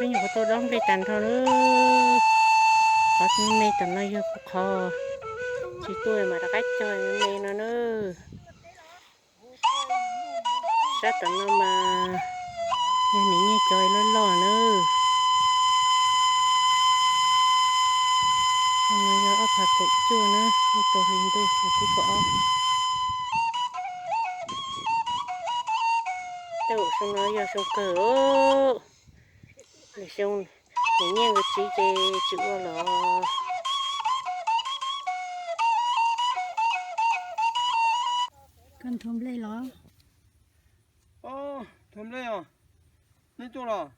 Peb nyuam qhuav tau dob nplej tag nrho na. Qhov me tom no yog kuv qhov tsis tuaj mas rov qab cog me no na. Sab tom no mas yog niam nyiaj cov loj loj na. No yog ob phav kaum cuaj na, ib tug hli ntuj hauv tib kaum ob. Tej zaum xyoo no yog xyoo kawg. Lwm xyoo niam nyiaj nkawd txiv ces tsis ua los. Koj nthua nplej los? Nthua nplej os. Nej tuaj los?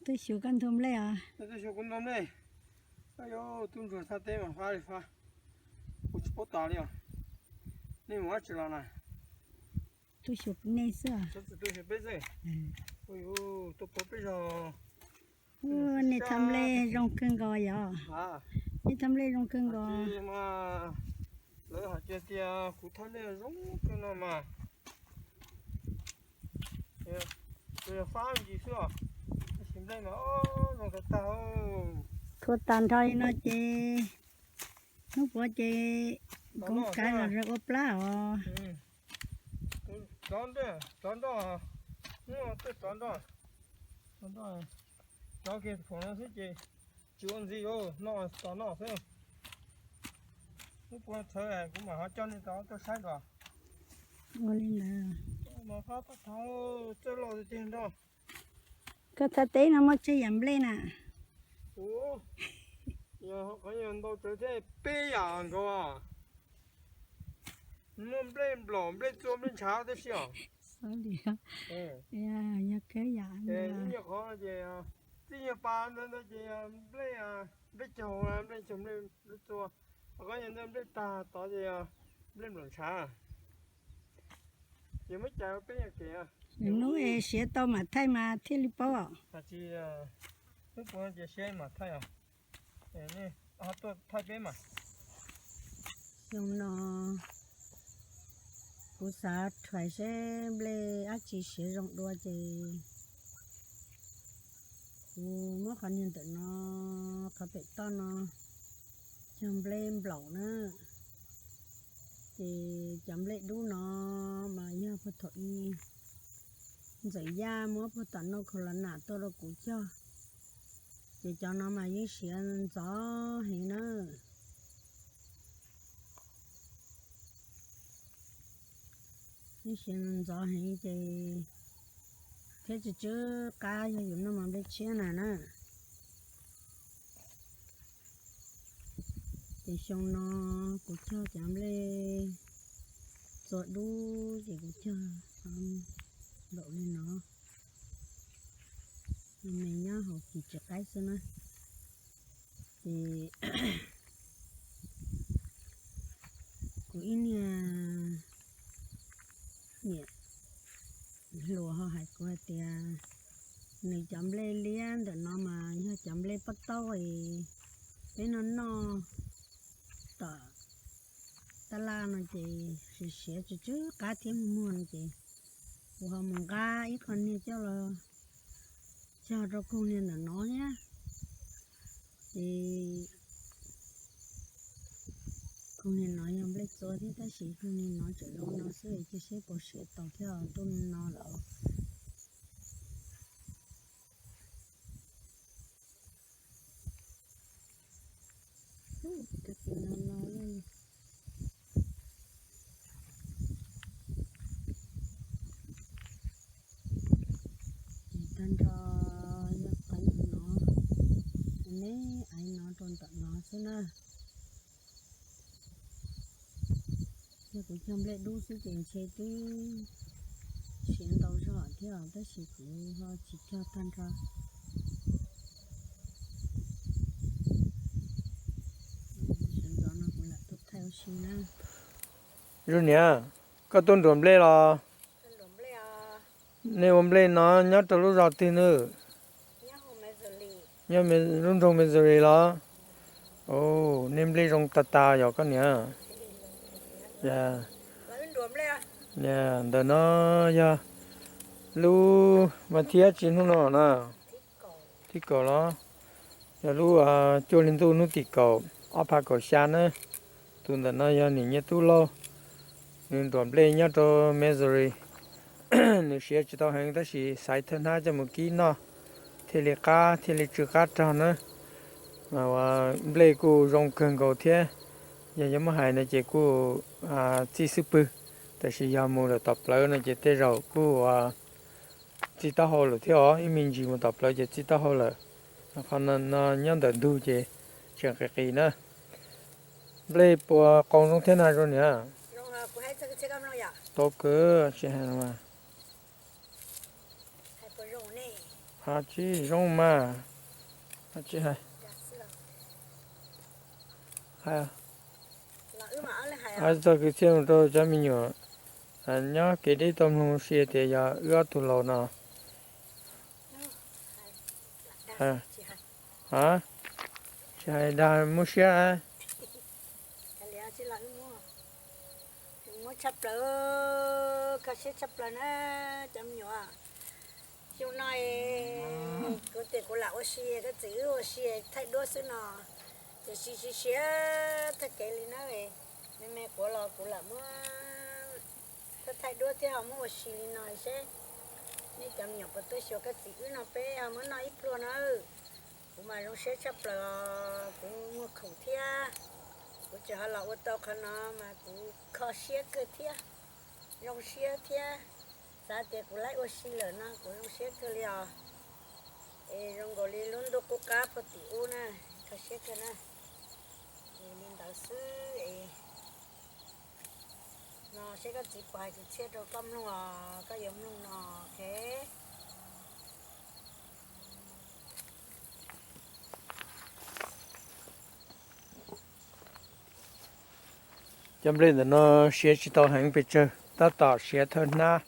Tuaj xyuas koj nthua nplej os. Tuaj xyuas kuv nthua nplej. Ayu, tub ntsuag thaj teb mas fab li fab. Kuv tsis paub tas li os. Nej mus dab tsi los na? Tuaj xyuas nej xwb. Tuaj xyuas peb xwb. Tuaj pab peb zog. Nej thaj nplej zoo kawg nkaus yom. Nej thaj nplej zoo kawg nkaus. Lawv hais tias kuv thaj nplej zoo kawg no mas. Tus yog fab ntsis xwb os. Tab sis nplej mas zoo tag tag. Thua tag nrho li no ces hnub puav ces nkoov kav los ua plab os. Rov nroj, rov nroj, hnub tuaj rov nroj. Rov kiag khoom no xwb ces tsis ua ntxiv, noj tos noj xwb. Hnub puav txhawv kuv mam ho coj nej rov tuaj saib dua. Ua li ntawd. Mas fab tag tag, txawj loj tiag tiag nroj. Koj thaj teb no muaj tsawg yam nplej na? Ua, qhov ntau tsawv thiab peb yam nkaus. Muaj nplej nplaum, nplej txua, nplej ntshav tib si os. Yog kawg yam. Ib nyuag qhov ces txij nyuag pas ntawd ces nplej, nplej caug, nplej caug, nplej txua. Qhov yog ntawd nplej tag tod ces nplej nplaum ntshav. Ces muab cais peb nyuag kev. Hnub es siav tau mam thaij mas thiaj li paub. Tsis, hnub puav ces siav mam thaij os. Ho tuaj thaij peb mas. Xyoo no kuv xav rhais seb nplej dab tsi siav zoo dua ces kuv muab qhov niag ntawm no, qhov pem toj no cog nplej nplaum na. Ces cov nplej dub no mas yog puag thaum ub Ntxawm Yaj muab puag tom North Carolina tuaj rau kuv cog. Ces cov no mas yeej siav ntxov heev na. Yeej siav ntxov heev ces thiab tsw tsw qab yog yus noj mov nplej tshiab na na. Ces xyoo no kuv cog cov nplej txua dub ces kuv cog nplaum li no. Me nyob hauv kis tsis qaib xwb na. Ces kuv ib niag niam hluas ho hais kuv hais tias nws cov nplej liab ntawm no mas yog cov nplej pob taub es peb noj noj tom tab laj no ces siav siav tsw tsw qab thiab muag muag no ces kuv ho mus nqa ib qho niag coj los cog rau koog niag ntawm no thiab. Ces koog niag no yog nplej txua thiab tab sis koog niag no tseem zoo no xwb, cia seb puas siav tau thiab tuaj no lawm. Tag nrho yog qhov no, neb aiv no rau ntawm no xwb na. Yog kuv cog nplej dub xwb ces ntshe twb siav ntau zog thiab os, tab sis kuv ho tsis cog tag nrho. Sawv ntxov no kuv lam tuaj thaij ua si na. Zoo niam, koj tuaj nruam nplej los? Nej ua nplej no nyob rau lub zos twg nawb? Nyob lub nroog Missouri los? Nej nplej zoo tas tas yog koj niam. Ntawm no yog lub mas thib dab tsi hnub no na? Tim kaum los yog lub cuaj hli ntuj hnub tim kaum ob phav kaum xya na. Tus ntawm no yog niam Nyiaj Tub Lauj, nws nruam nplej nyob rau Missouri. Nws siav tsis tau heev tab sis xaiv thawj hnab coj mus kib noj thiaj li qab thiaj li tsw qab rog na. Nplej kuj zoo kawg nkaus thiab, yog yuav muab hais no ces kuj txij xub pwg, tab sis yog mus lawm tom plawv no ces tej zaum kuj txij taub hau lawm thiab os, ib me ntsis mus tom plawv ces txij taub hau lawm. Qhov no nyob ntawm ntug ces tseem qis qis na. Nplej puas qoo zoo thiab na zoo niam? Tau kawg tsis hais. Hais tsis zoo mas, tsis hais. Txog kwv txhiaj mus rau cov me nyuam nyob kev deb tau mloog si tias yog wb ob tug laus no. Tsis hais dag muab siab. Muab tshaj plaws, kho siab tshaj plaws na cov me nyuam. Xyoo no kuv tias kuv lam ua si, koj txiv wb ua si thaij duab xwb no, ces si si siav tag kev li na. Me me quav los kuv lam muab thaij thaij duab thiab ho muab ua si li no seb nej cov me nyuam puas tuaj xyuas koj txiv wb no, peb ho muab noj ib pluag na. Kuv mas zoo siab tshaj plaws, kuv muag khoom thiab, kuv tseem ho los ua tau qhov no mas kuv kho siab kawg thiab, zoo siab thiab. Xav tias kuv laib ua si lawm no kuv zoo siab kawg li os. Es zoo nkaus li lub ntuj qub qab puag tim ub na, kho siab kawg na. Es li ntawd xwb es no seb koj txiv puas hais kwv txhiaj rau koj mloog os, koj yuav mloog no, ok. Cov nplej ntawm no siav tsis tau heev pes tsawg, tab tom siav thawj hnab,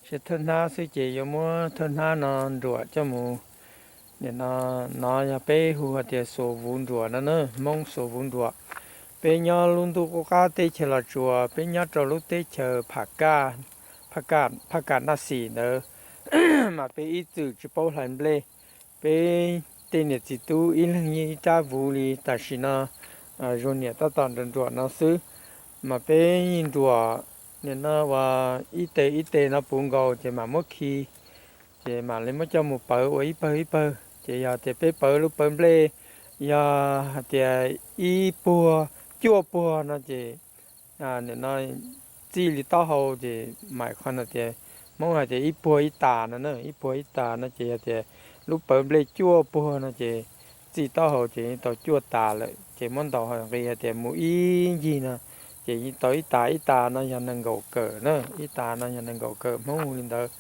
siav thawj hnab xwb ces yuav muab thawj hnab no nruam coj mus. Nim no, no yog peb hu hais tias xuas vuv nruam no na, Hmoob xuas vuv nruam. Peb nyob lub ntuj qub qab teb chaws Los Tsuas, peb nyob rau lub teb chaws Phaj Kam, Phaj Kam Naj Xim ntawd, mas peb ib txwm tsis paub hlais nplej. Peb tej niam txiv tub ib leeg yeej ib rab vuv li tam sim no, Zuag niam tab tom nruam nruam no xwb, mas peb yeej nruam nim no uas ib tes ib tes no puv nkaus ces mam muab khi, ces mam li muab coj mus pawv ua ib pawg ib pawg. Ces yog tias peb pawv lub pawv nplej, yog hais tias ib puag, cuaj puag no ces nim no txij li taub hau ces mam qhov no tias, Hmoob hais tias ib puag ib tas no na, ib puag ib tas no ces yog tias lub pawv nplej cuaj puag no ces txij taub hau ces yeej tau cuaj tas lawm, ces muab ntaus nqi hais tias mus ib ncig no ces yeej tau ib tas, ib tas no yog nees nkaum kawm na, ib tas no yog nees nkaum kawm, Hmoob hu li ntawd.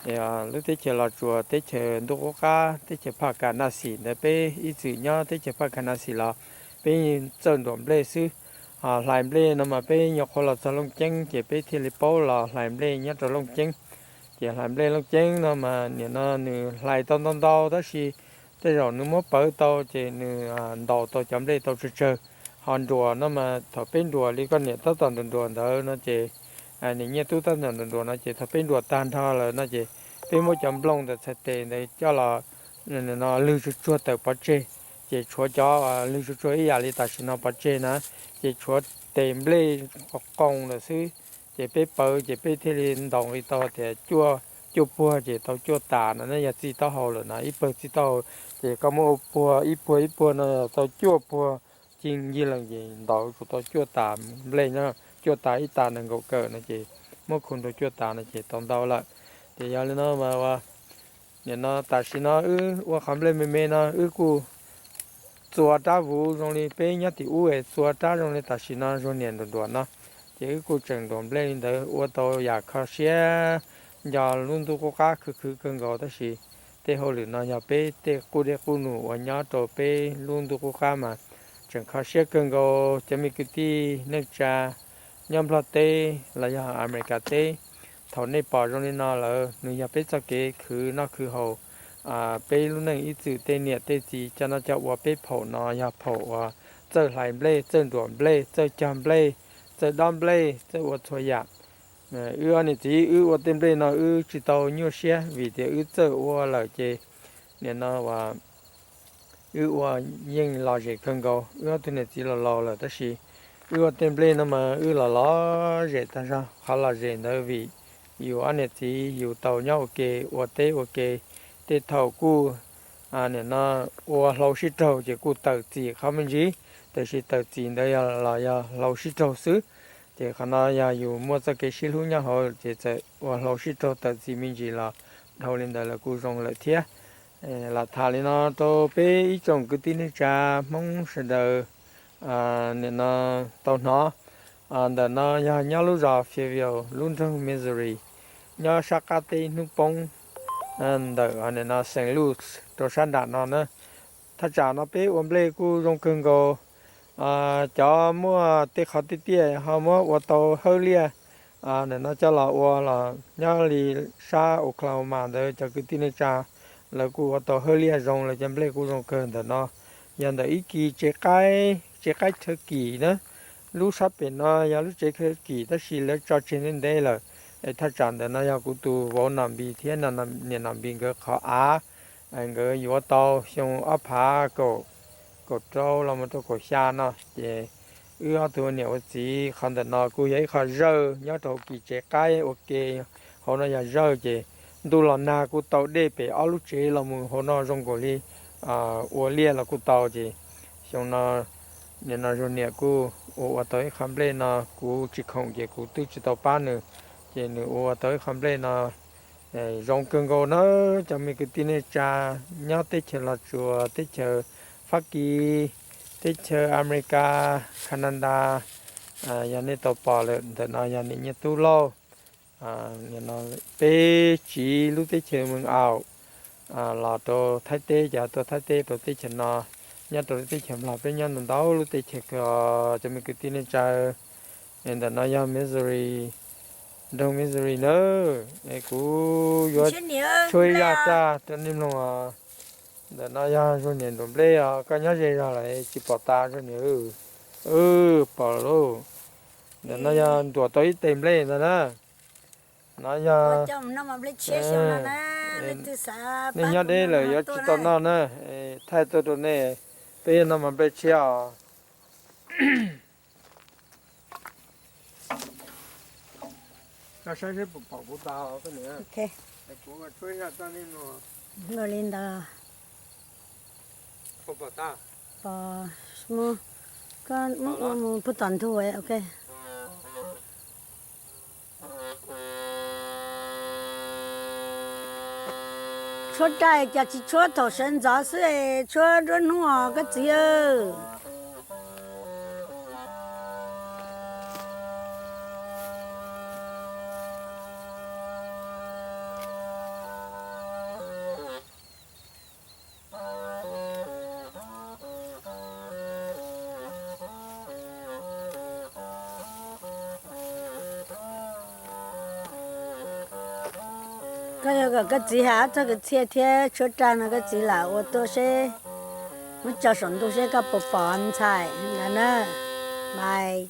Lub teb chaws Los Tsuas, teb chaws ntuj qub qab, teb chaws Phaj Kam Naj Xim ntawd, peb ib txwm nyob teb chaws Phaj Kam Naj Xim los peb yeej txawj nruam nplej xwb. Ho hlais nplej no mas peb nyuam qhuav los txog Looj Ceeb ces peb thiaj li paub los hlais nplej nyob rau Looj Ceeb. Ces hlais nplej Looj Ceeb no mas nim no nws hlais tau ntau ntau tab sis tej zaum nws muab pawv tau ces nws ntaus tau cov nplej tau tsawg tsawg. Ho nruam no mas thaum peb nruam li koj niam tab tom nruam nruam ntawd no ces, niam Nyiaj Tub tab tom nruam nruam no ces thaum peb nruam tag nrho lawm no ces peb muab cov nplooj ntawm txhais tes ntawd coj los no lwg tsuag tsuag tawm pov tseg, ces tshuav cov lwg tsuag tsuag ib yam li tam sim no pov tseg na, ces tshuav tes nplej qoo lawm xwb. Ces peb pawv ces peb thiaj li ntaus nqi tau tias cuaj, cuaj puag ces tau cuaj tas no, yog txij taub hau lawm na, ib pawg txij taub hau, ces koj muab ua puag ib puag ib puag no tau cuaj puag, ci ncig lees ces ntaus tsum tau cuaj tas nplej no, cuaj tas ib tas nees nkaum kawm no ces muab khu rau cuaj tas no ces tau ntau lawm. Ces yog li no mas nim no tam sim no wb ua qhov nplej me me no wb kuj txua rab vuv zoo li peb nyob tim ub es txua rab zoo li tam sim no Zuag niam nruam nruam no, ces wb kuj tseem nruam nplej li ntawd ua tau yam kho siab nco lub ntuj qub qab khwv khwv kawg nkaus tab sis tej hauj lwm no yog peb tej qub dej qub num uas nyob rau peb lub ntuj qub qab mas tseem kho siab kawg nkaus cov me kwv tij neej tsa nyob Nplog teb los yog Amelikas teb. Thaum nej pom zoo li no lawm nws yog peb txoj kev khwv noj khwv haus, peb lub neej ib txwm tej niam tej txiv cov no cov ua peb phaum no yog phaum uas txawj hlais nplej, txawj nruam nplej, txawj cog nplej, txawj dob nplej, txawj ua txhua yam. Wb ob niam txiv wb ua tej nplej no wb tsis tau nyuaj siab vim tias wb txawj ua lawm ces nim no uas wb ua yeej lom zem kawg nkaus. Wb ob tug niam txiv los laus lawm tab sis wb ua tej nplej no mas wb los lom zem tag zog. Qhov lom zem ntawd vim yus ob niam txiv yus tau nyob ua ke, ua teb ua ke, tej thaum kuj nim no ua hlau sib raug ces kuj tawm txim qhov me ntsis, tiam sis tawm txim ntawd yog los yog hlau sib raug xwb. Ces qhov no yog yus muaj txoj kev sib hlub nyob hauv ces txawm ua hlau sib raug tawm txim me ntsis los dhau li ntawd lawv kuj zoo lawm thiab. Lam tham li no rau peb ib tsoom kwv tij neej tsa Hmoob sawv daws nim no tau hnov. Ntawm no yog nyob lub zos Fayetteville lub nroog Missouri, nyob sab qab teb hnub poob ntawm nim no Saint Louis rau sab nram no na. Thaj tsam no peb ua nplej kuj zoo kawg nkaus. Cov muaj tej qhov tiaj tiaj ho muab ua tau hawb liaj ntawm no coj los ua los nyob li sab Oklahoma ntawd cov kwv tij neej tsa lawv kuj ua tau hawb liaj zoo, lawv cov nplej kuj zoo kawg ntawm no. Yog ntawm ib kis tsev qaib, tsev qaib chaw kim na. Lub sab pem no yog lub tsev chaw kim tab sis lawv tso tseg ntev ntev lawm. Es thaj tsam ntawm no yog kuv tus vauv Nom Npis thiab niam Nom Npis nkawd qhov av. Nkawd yuav tau xyoo ob phav kaum, kaum rau los mus rau kaum xya no ces wb ob tug ua niam ua txiv. Qhov ntawm no kuj yog ib qho zawj nyob rau hauv kis tsev qaib ua ke. Hauv no yog zawj ces ntuj los nag kuj tau dej pem ob lub tsev los mus hauv no zoo nkaus li ua liaj los kuj tau. Ces xyoo no nim no Zug niam kuj ua ua tau ib qho nplej no, kuv tsis khoom ces kuv twb tsis tau pab nws, ces nws ua ua tau ib qho nplej no zoo kawg nkaus na. Cov me kwv tij neej tsa nyob teb chaws Los Tsuas, teb chaws Fab Kis, teb chaws Amelikas, Canada, yog nej tau pom lawm ntawm no yog niam Nyiaj Tub Lauj. Peb tsiv lub teb chaws Mees Aum los rau Thaib teb, ces tuaj Thaib teb rau teb chaws no. Nyob rau lub teb chaws Nplog peb nyob ntau ntau lub teb chaws kawg cov me kwv tij neej tsa. Ntawm no yog Missouri, nroog Missouri na. Es kuv yuav tshuab ib zaj raj rau nej mloog os. Ntawm no yog Zug niam ntuam nplej os, koj nyob ze zog lawm tsis pom tas Zug niam. Pom lauj. Ntawm no yog ntuam tau ib tes nplej ntag na. No yog nej nyob deb lawm yuav tsis tau noj na, thaij tuaj rau nej, peb yuav noj mas nplej tshiab os. Koj saib seb puas pom kuv tas. Kuv tshuab ib zaj raj nej mloog. Li ntawd. Pom tas. Pom, koj mus puag tom ntug, ok. Tshuab raj cas tsis tshuab thaum sawv ntxov xwb, tshuab nruab hnub os koj txiv. Koj yuav kom koj txiv hais ob txoj kwv txhiaj thiab tshuab raj no koj txiv lam ua tuaj seb muab tso saum ntuj seb koj puas pom ntxhais ntawd na. Bye.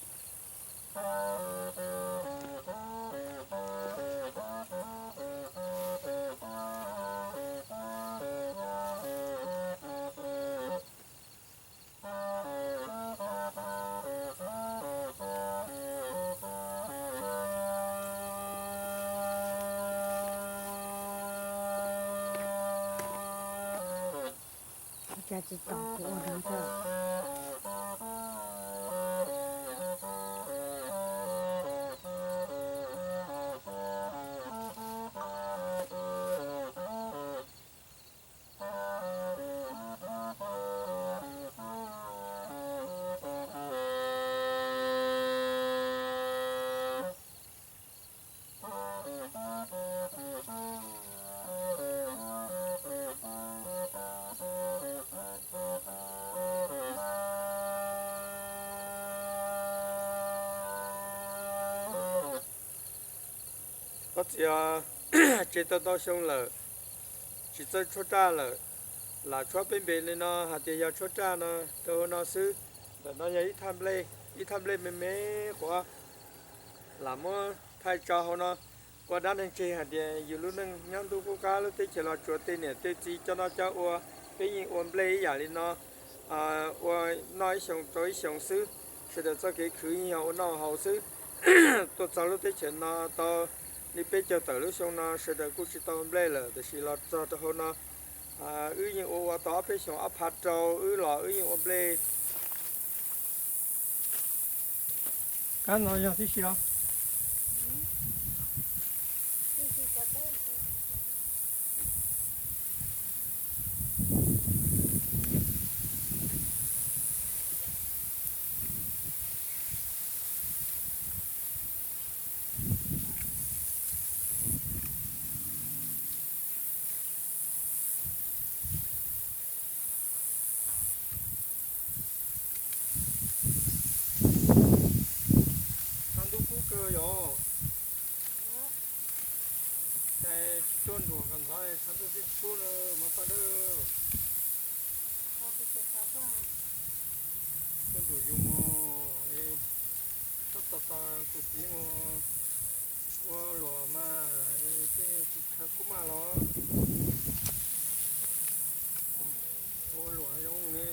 Koj txiv, tsev tau ntau xyoo lawm, tsis txawj tshuab raj lawm. Lam tshuab peb npe li no hais tias yog tshuab raj no rau hauv no xwb. Ntawm no yog ib thaj nplej me me quav, lam muab thaij tso hauv no ua dab neeg tseg hais tias yus lub neej nyob ntuj qub qab lub teb chaws Los Tsuas tej niam tej txiv coj noj coj ua, Peb yeej ua nplej ib yam li no, ua noj ib xyoo rau ib xyoo xwb. Sawv daws txoj kev khwv yeej yog ua noj haus xwb. Tuaj txog lub teb chaws no tau li peb caug tawm lub xyoo no sawv daws kuj tsis tau nplej lawm, tiam sis los txog rau hauv no wb yeej ua ua tau ob peb xyoos ob phav rau wb los wb yeej ua nplej. Kab no yog tib si os. Tshav ntuj kub kawg yom. Ces tsis tuaj nruam kom ntxov, tshav ntuj twb kub na, mov paj dawb. Tuaj nruam yus mus, tab tom tos tus txiv mus ua luam mas, tsis khaws kub maj los ua luam zoo ne.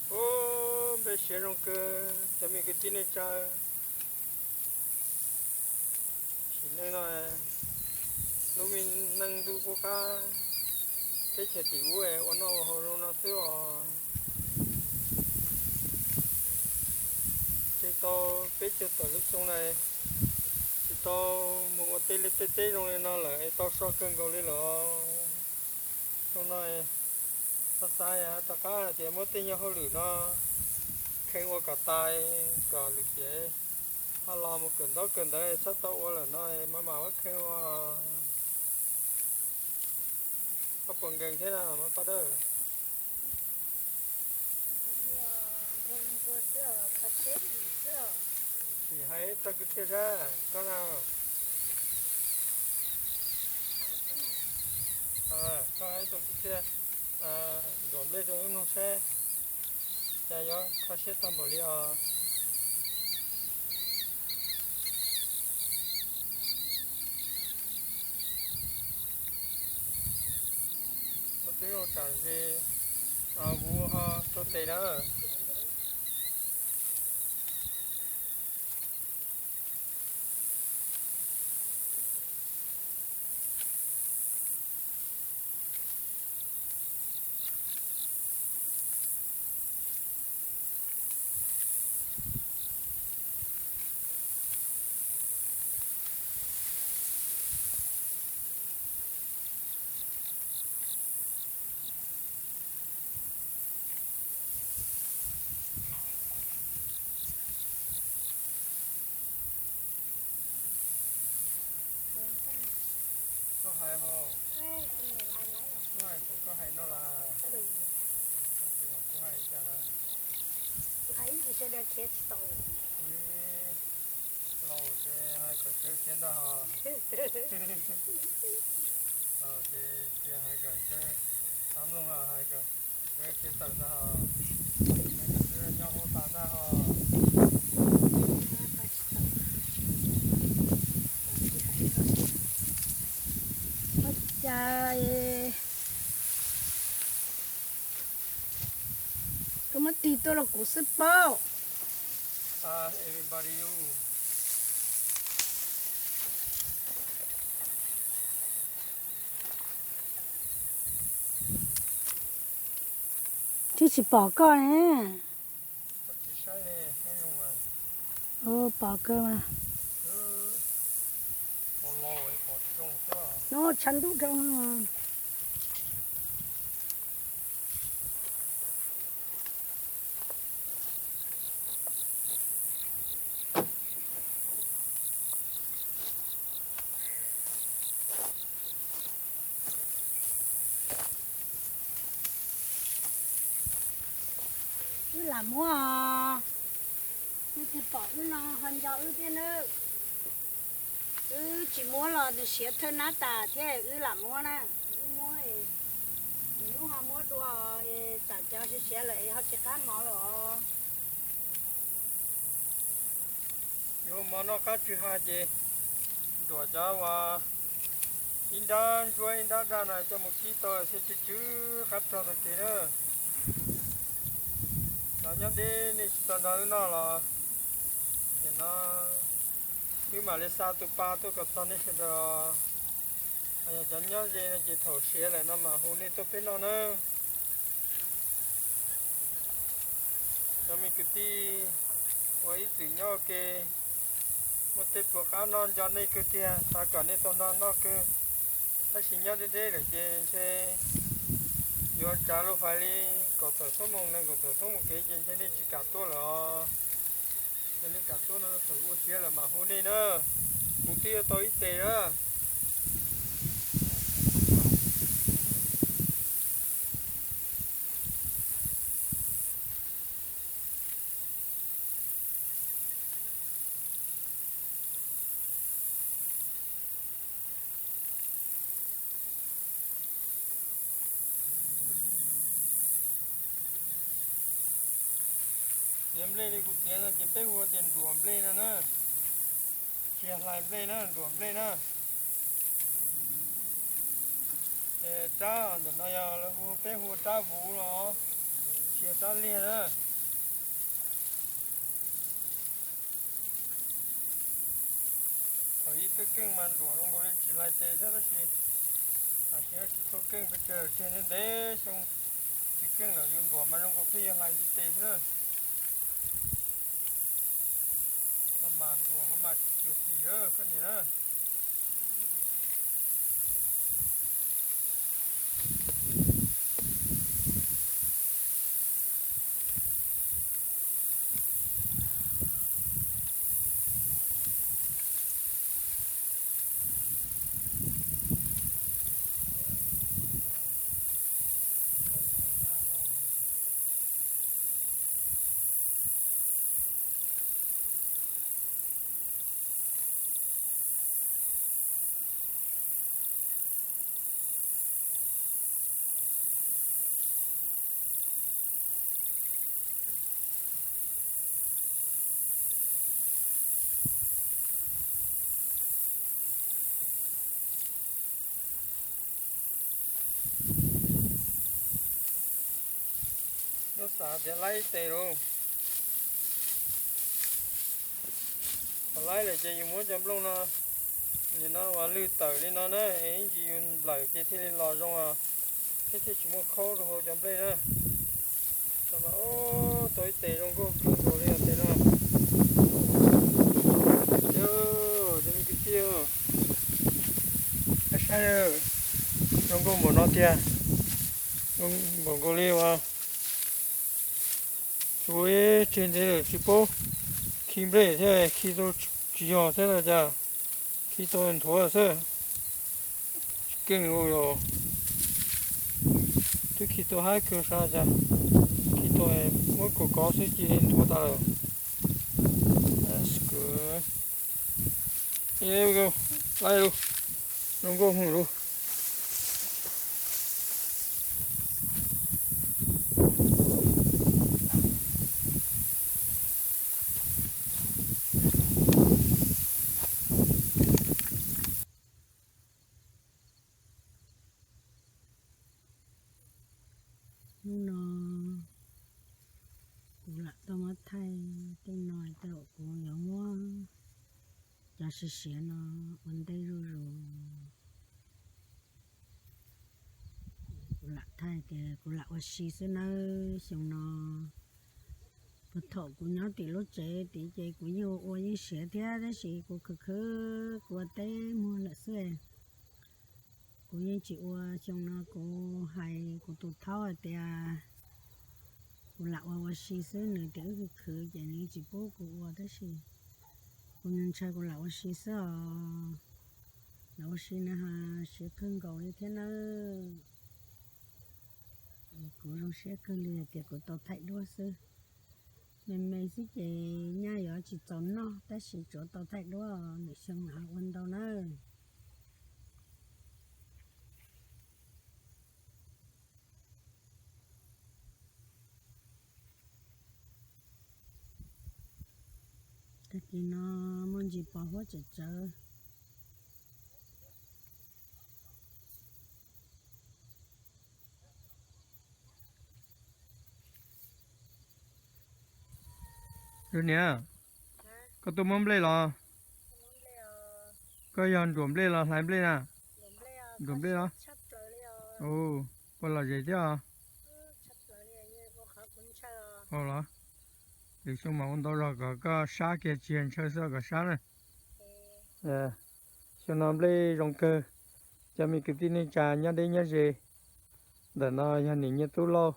Ub, npe siav zoo kawg cov me kwv tij neej tsa. Sim neej no lub me neej ntuj qub qab, teb chaws tim ub ua noj ua haus zoo no xwb os. Tsis tau peb caug tawm lub xyoo na, tsis tau mus ua tej liaj tej teb zoo li no lawm es tau so kawg nkaus li lawm. Xyoo no xav xav rov qab hais tias muab tej nyuag hauj lwm no khee ua kom tas, kom lwm tiam ho los mus kawm ntaub kawm ntawv txhob tau ua lawm no, mam mam muab khee ua. Koj puas nkees thiab na mov paj dawb? Sim hais txoj kwv txhiaj saib koj na. Koj hais txoj kwv txhiaj, nruam nplej rau wb mloog saib, cas yuav kho siab tag npaum li os. Ua tib zoo tsam ntshe vuv ho tuaj tes na. Koj hais ho, koj hais kom koj hais no las, kuv hais cas las. Laus ces hais kom sawv khiav ntag ho. Laus ces hais kom sawv, xav mloog los hais kom sawv khiav tawm ntag ho, hais kom sawv nyob hauv tas ntag ho. Ua cas koj muab tig tuaj los kuv xwb paub. Twb tsis pom koj ne. Pom kawg mas. Nov tshav ntuj dhau. Wb lam muab os, nej twb pom wb no ho nco wb thiab nawb. Wb tsis muab los nws siav thawj nab tas thiab wb lam muab na. Wb muab es, nws hnub ho muab dua es tsam cov siav siav lawm es ho tsis qab mov lawm os. Yuav mov noj qab tsw ha ces nruam cov uas ib nrab ntsuab ib nrab daj no coj mus kib tau thiaj tsw tsw qab rog tag kev na. Cov nyob deb nej tsis tau nrog wb noj los nim no wb mam li xa tus pa tuaj kom txog nej sawv daws. Ho yog cov nyob ze no ces thaum siav lawm no mam hu nej tuaj peb noj na. Cov me kwv tij uas ib txwm nyob ua ke, muaj tej pluas qab noj nco nej kawg tiag, xav kom nej tau nrog noj kawg. Tab sis nyob deb deb lawm ces ntshe yuav tsav lub fais li kaum tawm xuab moos nees nkaum tawm xuab moos kev ces ntshe nej tsis kam tuaj lawm os. Ces nej kam tuaj no thaum ua siav lawm mam hu nej na. Kuv twb yuav tau ib tes na. Txiav nplej li kuv txiav no ces peb hu tias nruam nplej no na. Tsis yog hlais nplej na, nruam nplej na. Ces rab ntawm no yog lawv hu, peb hu rab vuv los tsis yog rab liag na. Thaum ub keej keej mas nruam zoo nkaus li tsis hlais tes thiab tab sis tam sim no tsis tshua keej pes tsawg, tseg ntev ntev xyoo tsis keej lawm, yus nruam mas zoo nkaus pheej yuav hlais ntiv tes xwb na. Maj mam nruam maj mam cuag xim lawm koj niam na. Nyob xav tias laib ib tes lauj. Thaum laib lawm ces yus muab cov nplooj no, nim no uas lwg tawm li no na, es ib ntsis yus nplawm ces thiaj li los zoo os, thiab thiaj tsis muaj khaub rau hauv cov nplej na. Tau ib tes zoo nkauj kawg nkaus li os tes no. Cov me kwv tij, saib zoo nkauj npaum no tiag, zoo npaum nkaus li uas tsuas tseg ntev lawm tsis paub khi nplej thiab khi tau tsis yog thiab no cas, khi tau nthuav xwb. Tsis keej li yog, twb khi tau haib kawg sas cas, khi tau muab kaus kov xwb cia li nthuav tas lawm. Laib lauj, zoo nkauj hwm lauj. Hnub no kuv lam tau muab thaij tej no, tej zaum kuv yuav muab cov siav siav no ua ntej zuj zus. Kuv lam thaij tias kuv lam ua si xwb nawb. Xyoo no puag thaum kuv nyob tim lub tsev tid ces kuv yeej ua ua yeej siav thiab, tab sis kuv khwv khwv kuv ua teb muag lawm xwb. Kuv yeej tsis ua. Xyoo no kuv hais kuv tus thaub hais tias kuv lam ua ua si xwb, nws tias wb khwv khwv ces nws tsis pub kuv ua, tab sis kuv ntshai kuv lam ua si xwb os. Lam ua si na has siav kawg nkaus li thiab nawb. Kuv zoo siab kawg li tias kuv tau thaij duab xwb. Me me xwb ces nyaj yuav tsis txaus noj, tab sis tsuav tau thaij duab, nws xyoo lam ua ntau nawb. Ces no muaj ntsis pos huab tseem tsawv. Niam, koj tuaj muab nplej los? Koj yog nruam nplej los hlais nplej na? Nruam nplej los? Ua lom zem thiab os. Los, lwm xyoo mas ua ntau zog kom koj sab kiag, tsis yog ntshaw xwb, kom sab na. Xyoo no nplej zoo kawg. Cov me kwv tij neej tsa nyob deb nyob ze, ntawm no yog niam Nyiaj Tub Lauj,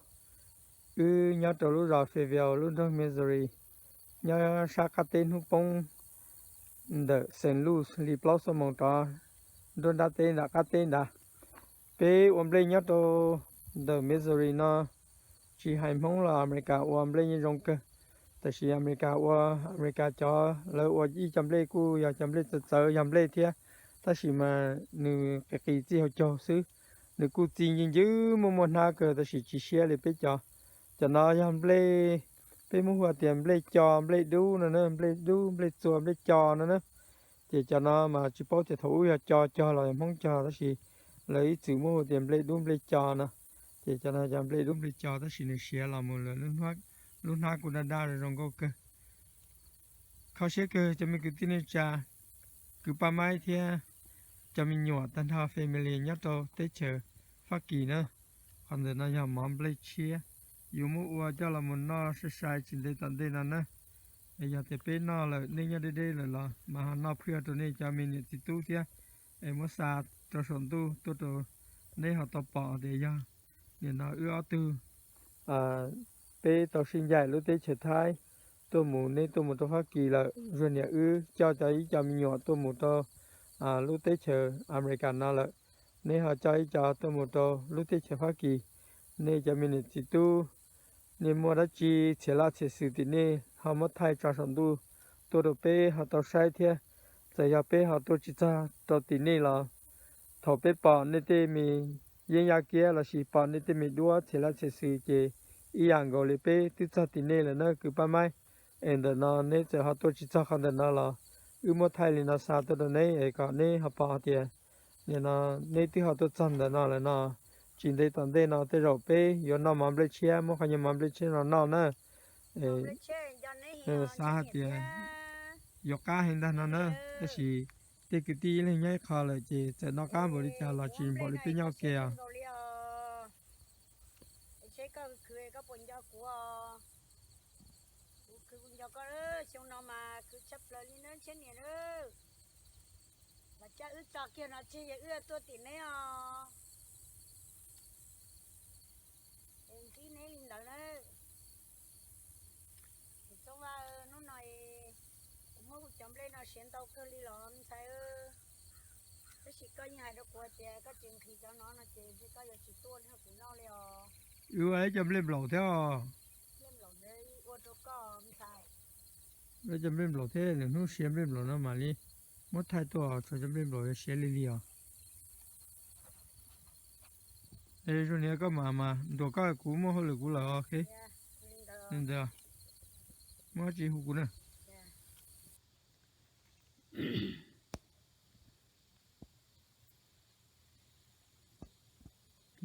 wb nyob rau lub zos Fayetteville lub nroog Missouri, nyob sab qab teb hnub poob ntawm Saint Louis li plaub xuab moos rov nruab nrab teb nram qab teb nrad. Peb ua nplej nyob rau ntawm Missouri no, tsis hais Hmoob los Amelikas ua nplej yeej zoo kawg. Tab sis Amelikas ua, Amelikas cov lawv ua ib co nplej kuj yog cov nplej txawv txawv, yog nplej thiab, tab sis mas nws qis qis txij hauv caug xwb. Nws kuj txi ncw ncw, muaj muaj hnab kawg tab sis tsis siab li peb cov. Cov no yog nplej, peb Hmoob hu tias nplej co, nplej dub no na, nplej dub, nplej txua, nplej co no na. Ces cov no mas tsis paub tias thaum ub yog co cog los yog Hmoob cog, tab sis lawv ib txwm muab hu tias nplej dub nplej co no. Ces cov no cov nplej dub nplej co tab sis nws siav los mus lawm, lub hnab kuj daj daj zoo nkauj kawg. Kho siab kawg cov me kwv tij neej tsa, kwv pab maib thiab cov me nyuam tag nrho family nyob rau teb chaws Fab Kis na. Qhov ntawm no yog mov nplej tshiab, yuav muab ua coj los mus noj sai sai tsis ntev tom ntej no na. Es yog tias peb noj lawm, nej nyob deb deb lawm los mas ho noj phwj rau nej cov me niam txiv tub thiab, es muab xa rau saum ntuj tuaj rau neb ho tau pom tias yog nim no wb ob tug, peb tau sib ncaim lub teb chaws Thaib tuaj mus, neb tuaj mus rau Fab Kis lawm, Zuag niam wb coj cov ib co me nyuam tuaj mus rau lub teb chaws Amelikas no lawm, neb ho coj ib co tuaj mus rau lub teb chaws Fab Kis. Nej cov me niam txiv tub, nej muaj dab tsi txhiam laj txhiam xwm tim nej ho muab thaij tso saum ntuj tuaj rau peb ho tau saib thiab. Txawm yog peb ho tuaj tsis txog rau tim nej los thaum peb pom nej tej me yeeb yaj kiab lossis pom nej tej me duab txhiam laj txhiam xwm ces ib yam nkaus li peb twb txog tim nej lawm na kwv pab maib. Es ntawm no neb txawm ho tuaj tsis txog qhov ntawm no los wb muab thaij li no xa tuaj rau neb es kom neb ho pom hais tias nim no neb twb ho tuaj txog ntawm no lawm no. Tsis ntev tom ntej no tej zaum peb yuav noj mov nplej tshiab, muab qhov nyuag mov nplej tshiab no noj na. Xav hais tias yuav qab heev ntag no na, tab sis tej kwv tij ib leeg nyob ib qho lawm ces txawm noj qab npaum li cas los tsis npaum li peb nyob ua ke os. Seb koj khwv koj puas nco kuv os. Kuv khwv kuv nco koj, xyoo no mas khwv tshaj plaws li na tsheb niam na. Los coj wb tso kiag no tseg yog wb tuaj tim neb os. Es ntsib neb li ntawd na. Es Txooj Vaj, hnub no kuv muab kuv cov nplej no siav ntau kawg li los ntxhais, tab sis koj yeej hais rau kuv tias koj tsis nqhis cov no no ces ntshe koj yuav tsis tuaj nrog kuv noj li os. Wb ua ib co nplej nplaum thiab os. Ua rau koj ntxhais. Ua ib co nplej nplaum thiab, lwm hnub siav nplej nplaum no mam li muab thaij tuaj, tshuav cov nplej nplaum yuav siav li li os. Es zoo niam koj mam mas ntuas koj, kuv muaj hauj lwm kuv lawm os. Li ntawd, muaj dab tsi hu kuv na.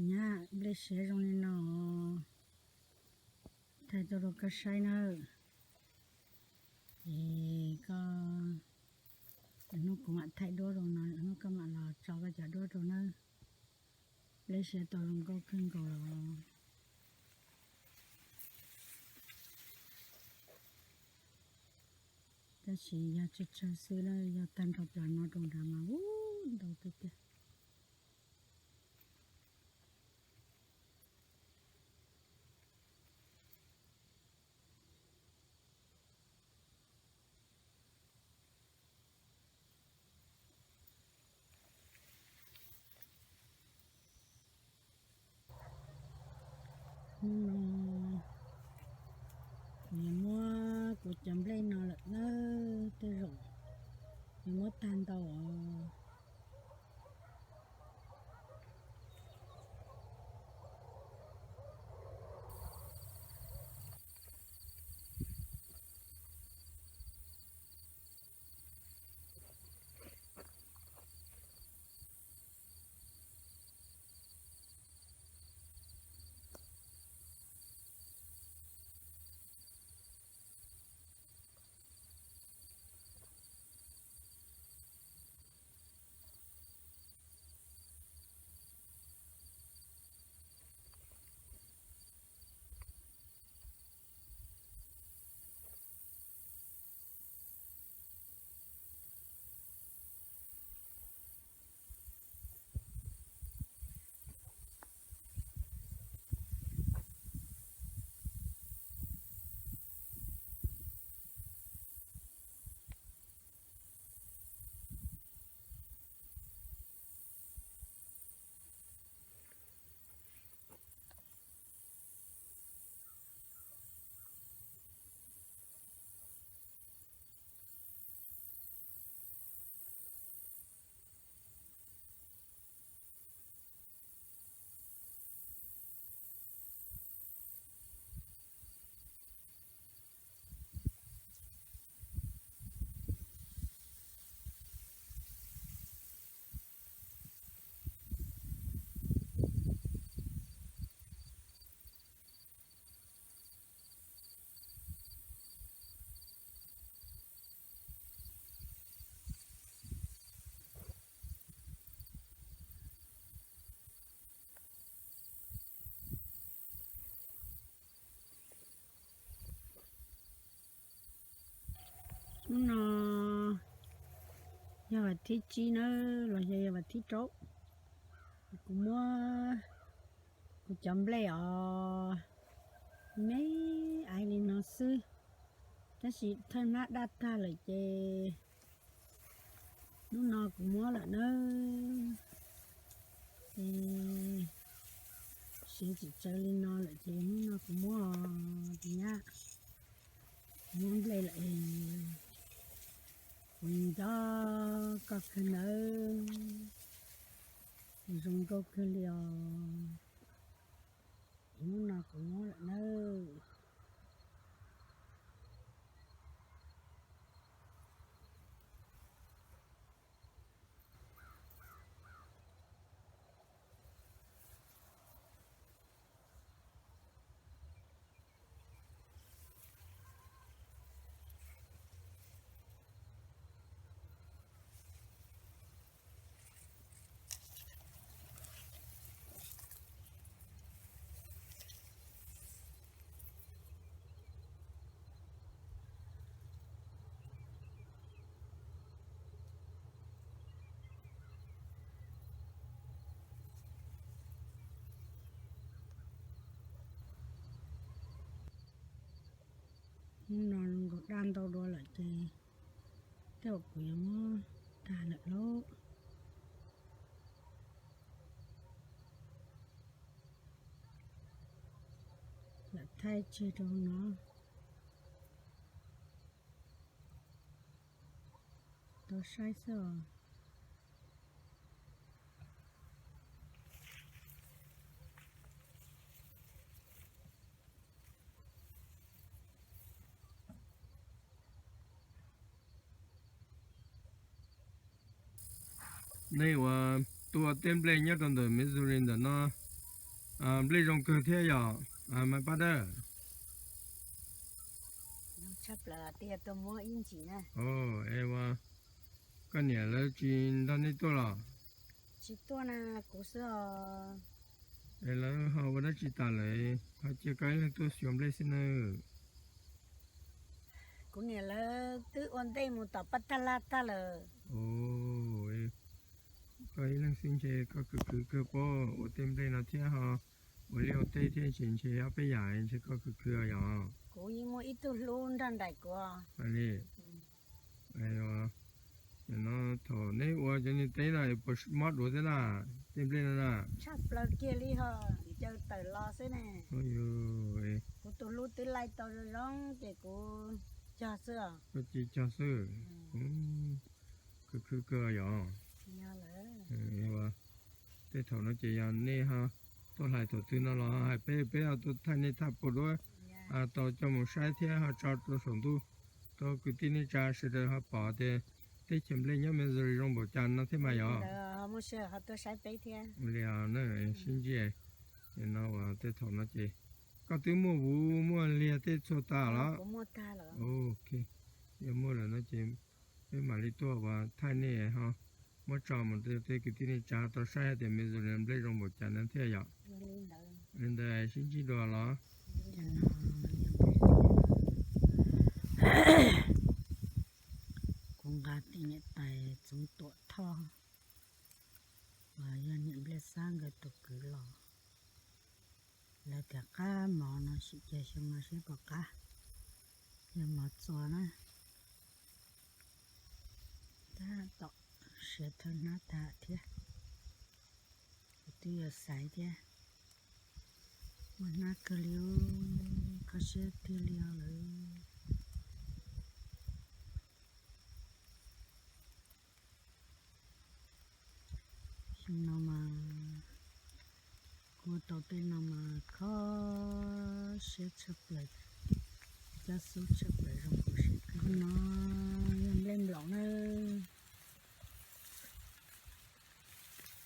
Nyab, nplej siav zoo li no, thaij tuaj rau koj saib nawb. Es koj, lwm hnub kuv mam thaij duab rau no, lwm hnub koj mam los tso koj cov duab rau nawb. Nplej siav tau zoo nkauj kawg nkaus los. Tab sis yog tsawg tsawg xwb na, yog tag nrho plaws no rau nrad mas ub ntau tiag tiag. Hnub no kuv yuav muab kuv cov nplej no lawm nawb, tej zaum yuav muab tag ntau os. Hnub no yog vas thib tsib na, los yog yog vas thib rau. Kuv muab kuv cov nplej os, me aiv li no xwb, tab sis thawj hnab daj tag lawm ces hnub no kuv muab lawm na. Ces siav tsis tsawv li no lawm ces hnub no kuv muab os, tus nyab, muab nplej lawm. Kuv nco koj kawg nawb, zoo nkauj kawg li os. Hnub no kuv muab lawm nawb. Hnub no zoo nkaus daj ntau dua lawm ces tej zaum kuv yuav muab tag lawm lauj. Lam thaij tseg rau no tau saib xwb os. Nej uas tuaj tej nplej nyob rau ntawm Missouri ntawm no, nplej zoo kawg thiab yom, mas pab dawb? Es ua, koj niam lawv tsis nrog nej tuaj los? Tsis tuaj na, kuv xwb os. Es lawv ho ua dab tsi tas lawm ho cia koj ib leeg tuaj xyuas nplej xwb nawb? Kuv niam lawv twb ua ntej mus tom paj tag laj tag lawm. Koj ib leeg xwb ntshe koj khwv khwv kawg pob ua tej nplej no thiab ho ua liaj ua teb thiab ntshe ntshe ob peb yam ntshe koj khwv khwv yom. Kuv yeej muaj ib tug hlub nrog nraim kuv. Li, no thaum neb ua cov niag teb no es puas mob duav thiab na, tej nplej no na? Tshaj plaws kiag li ho, caw tawm los xwb ne. Kuv tus hlub twb laij tau zoo zoo ces kuv cog xwb os. Koj cia cog xwb. Khwv khwv kawg yom. Tej thaum no ces yog nej ho tuaj hlais thaum twg no los hais peb, peb ho tuaj thaij nej thaj puas duab tau coj mus saib thiab ho tso rau saum ntuj rau kwv tij neej tsa sawv daws ho pom tias teb chaws nplej nyob Missouri zoo npaum cas no thiab mas yom. Li na, sib ntsib no uas tej thaum no ces koj twb muaj vuv muaj liag tej txhua tas los? Ok, yog muaj lawm no ces peb mam li tuaj uas thaij nej ho muab tso mus rau tej kwv tij neej tsa tau saib hais tias Missouri nplej zoo npaum cas no thiab yom. Li ntawd sib ntsib dua los? Kuv nqa tej niam tais Txoov Tuam Thoj uas yog niam nplej xab nkawd tus kwv los. Lawv tias qab mov no sim cia xyoo no seb puas qab, yog mov txua na. Tab tom siav thawj hnab tag thiab, kuv twb yuav xaiv thiab. Muaj hnab kawg li, kho siab tiag li os lawm. Xyoo no mas kuv tau tej no mas kho siab tshaj plaws, cab xub tshaj plaws zoo kho siab kawg no. Yog nplej nplaum na.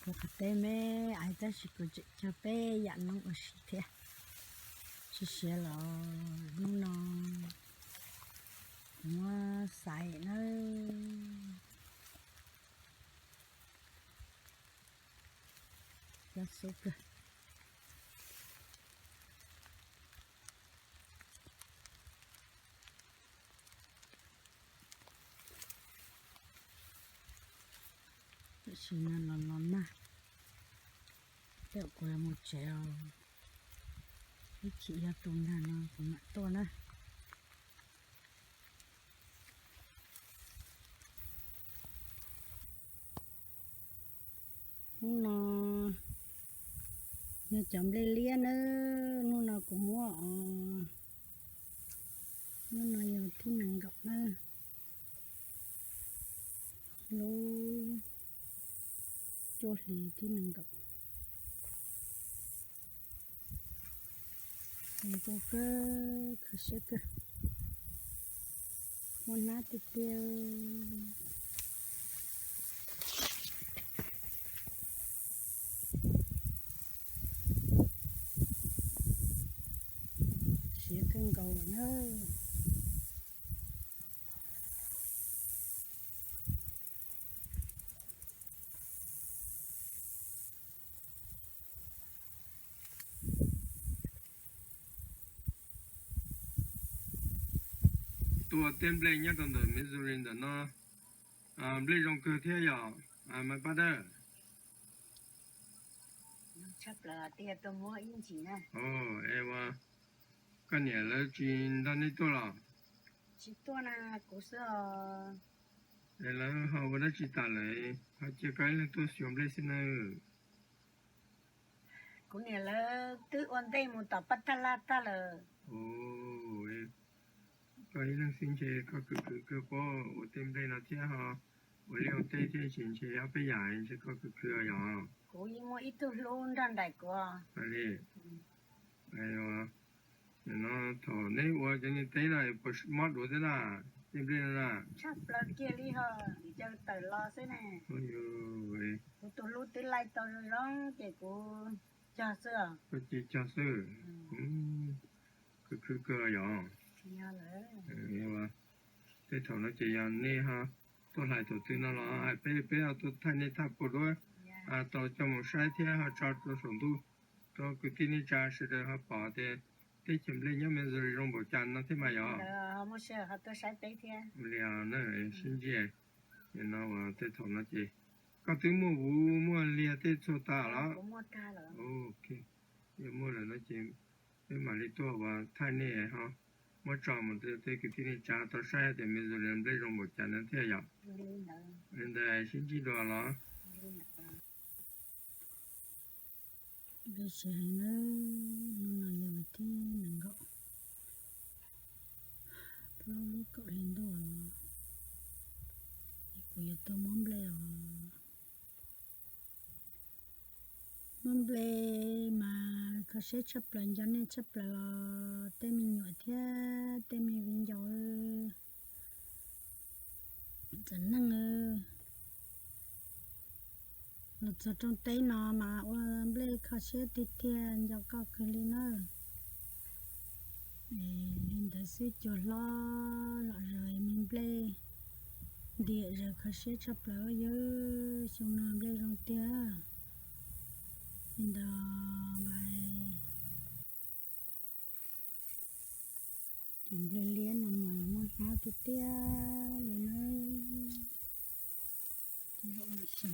Kuv qhov teb me aiv tab sis kuv tseem cog peb yam noob ua si thiab. Tsis siav los hnub no kuv muab xaiv nawb. Cab xub kawg. Sim no los los nag, tej zaum kuv yuav mus tsev os. Ib chim yog tu nag no kuv mam tuaj na. Hnub no yog cov nplej liab na, hnub no kuv muab os. Hnub no yog thib nees nkaum na, lub cuaj hlis thib nees nkaum. Zoo nkauj kawg, kho siab kawg, muaj hnab tiag tiag. Siav kawg nkaus lawm na. Tuaj ua tej nplej nyob rau ntawm Missouri ntawm no, nplej zoo kawg thiab yom, Maiv Paj Dawb? Es ua koj niam lawv tsis nrog nej tuaj los? Es lawv ho ua dab tsi tas lawm, ho cia koj ib leeg tuaj xyuas nplej xwb na? Kuv niam lawv twb ua ntej mus tom Paj Thaj Laj tag lawm. Koj ib leeg xwb ntshe koj khwv khwv kawg, puab ua tej nplej no thiab ho ua liaj ua teb thiab, ntshe ob peb yam ntshe koj khwv khwv yom. Kuv yeej muaj ib tug hlub nrog nraim kuv. No thaum neb ua cov niag teb no puas mob dua thiab na, tej nplej no na? Tshaj plaws kiag li ho, caw tawm los xwb ne. Kuv tus hlub twb laij tau zoo zoo ces kuv cog xwb os. Koj cia cog xwb. Khwv khwv kawg yom. Tej thaum no ces yog nej ho tuaj hlais thaum twg no los hais peb, peb ho tuaj thaij nej thaj puas duab tau coj mus saib thiab ho tso rau saum ntuj rau kwv tij neej tsa sawv daws ho pom tias teb chaws nplej nyob Missouri zoo npaum cas no thiab mas yom. Li na, sib ntsib. No tej thaum no ces koj twb muaj vuv muaj liag tej txhua tas los? Yog muaj lawm no ces peb mam li tuaj ua thaij nej ho muab tso mus rau tej kwv tij neej tsa tau saib tias Missouri nplej zoo npaum cas no thiab yom. Li ntawd sib ntsib dua los. Peb sawv heev nawb, hnub no yog vas thib nees nkaum, plaub lub kaum hli ntuj os, es kuv yuav tuaj muab nplej os. Muab nplej mas kho siab tshaj plaws, nco nej tshaj plaws os tej me nyuam thiab tej me viv ncaus txawm neej. Los txog rooj teb no mas ua nplej kho siab tiag tiag, nco koj kawg li na. Li ntawd xwb cuag hlob los zaws me nplej ntiam zaws kho siab tshaj plaws yawg, xyoo no nplej zoo tiag. Li ntawd mas cov nplej liab no mas muaj hnab tiag tiag li na. Tej zaum lwm xyoo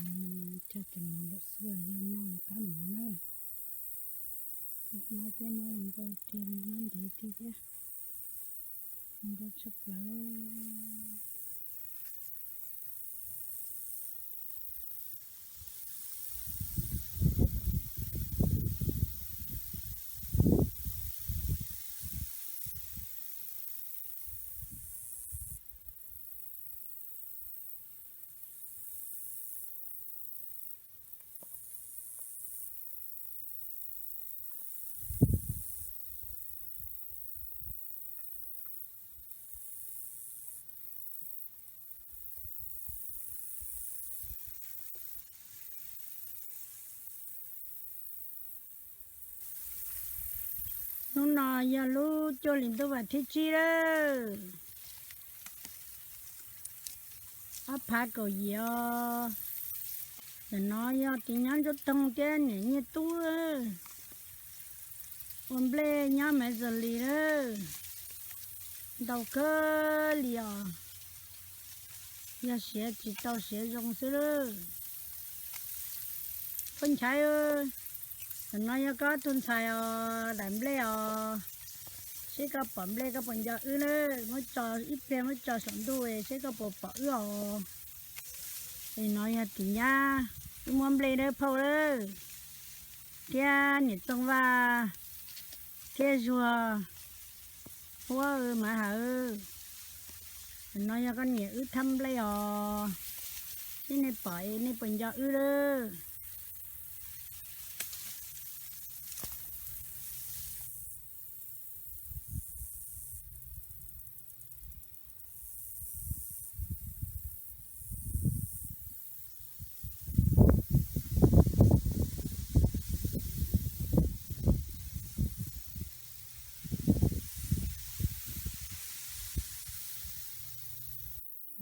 cog cov no lawm xwb yog noj kab mov na. Hnab thiab hnab zoo nkauj tiag, hnab ntev tiag thiab, zoo nkauj tshaj plaws. Hnub no yog lub cuaj hlis ntuj vas thib tsib lawm, ob phav kaum yim os. Ntawm no yog tiv nyob Ntsuab Toog thiab niam Nyiaj Tub ua nplej nyob Missouri lawm, ntau kawg li os. Yog siav tsis tau siav zoo xwb lawm. Koj ntxhais, ntawm no yog koj tus ntxhais os, daim nplej os. Seb koj pom nplej koj puas nco wb na, muab tso ib pliag muab tso saum ntuj seb koj puas pom wb os. Es no yog tim nyab, wb muab nplej dawb phauj lawm, thiab niam Tooj Vaj, thiab Zuag, huab Mav Hawm. No yog koj niam wb thab nplej os, seb nej pom es nej puas nco wb lawm.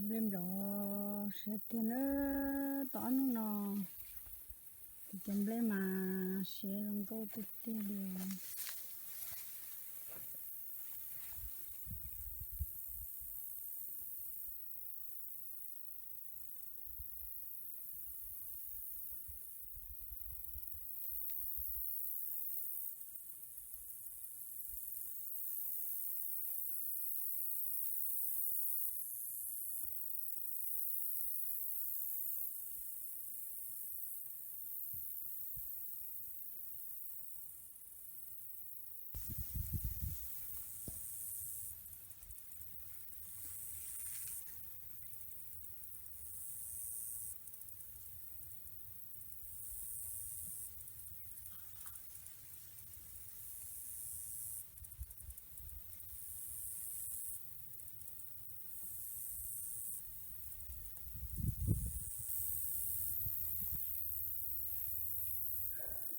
Nplej nplov siav tiag na, tau ob hnub no ces cov nplej mas siav zoo nkauj tiag tiag li os.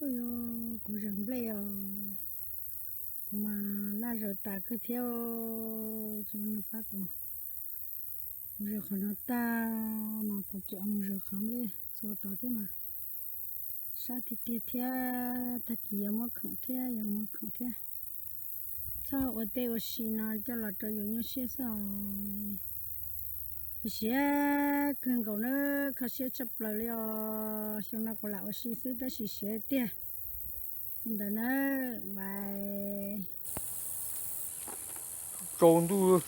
Ua li kuv zaws nplej os, kuv mas laj zaws tas kawg thiab, tsis muaj neeg pab kuv. Kuv zaws qhov no tag mas kuv tseem mus zaws qhov nplej txhua tod thiab mas sab tiag tiag thiab, tag kis yuav muab khoom thiab, yuav muab khoom thiab. Txhob ua tej ua si no coj los rau yus nyuaj siab xwb os. Siav kawg nkaus na, kho siab tshaj plaws li os. Xyoo no kuv lam ua si xwb tab sis siav tiag. Li ntawd na, bye. Tsaus ntuj.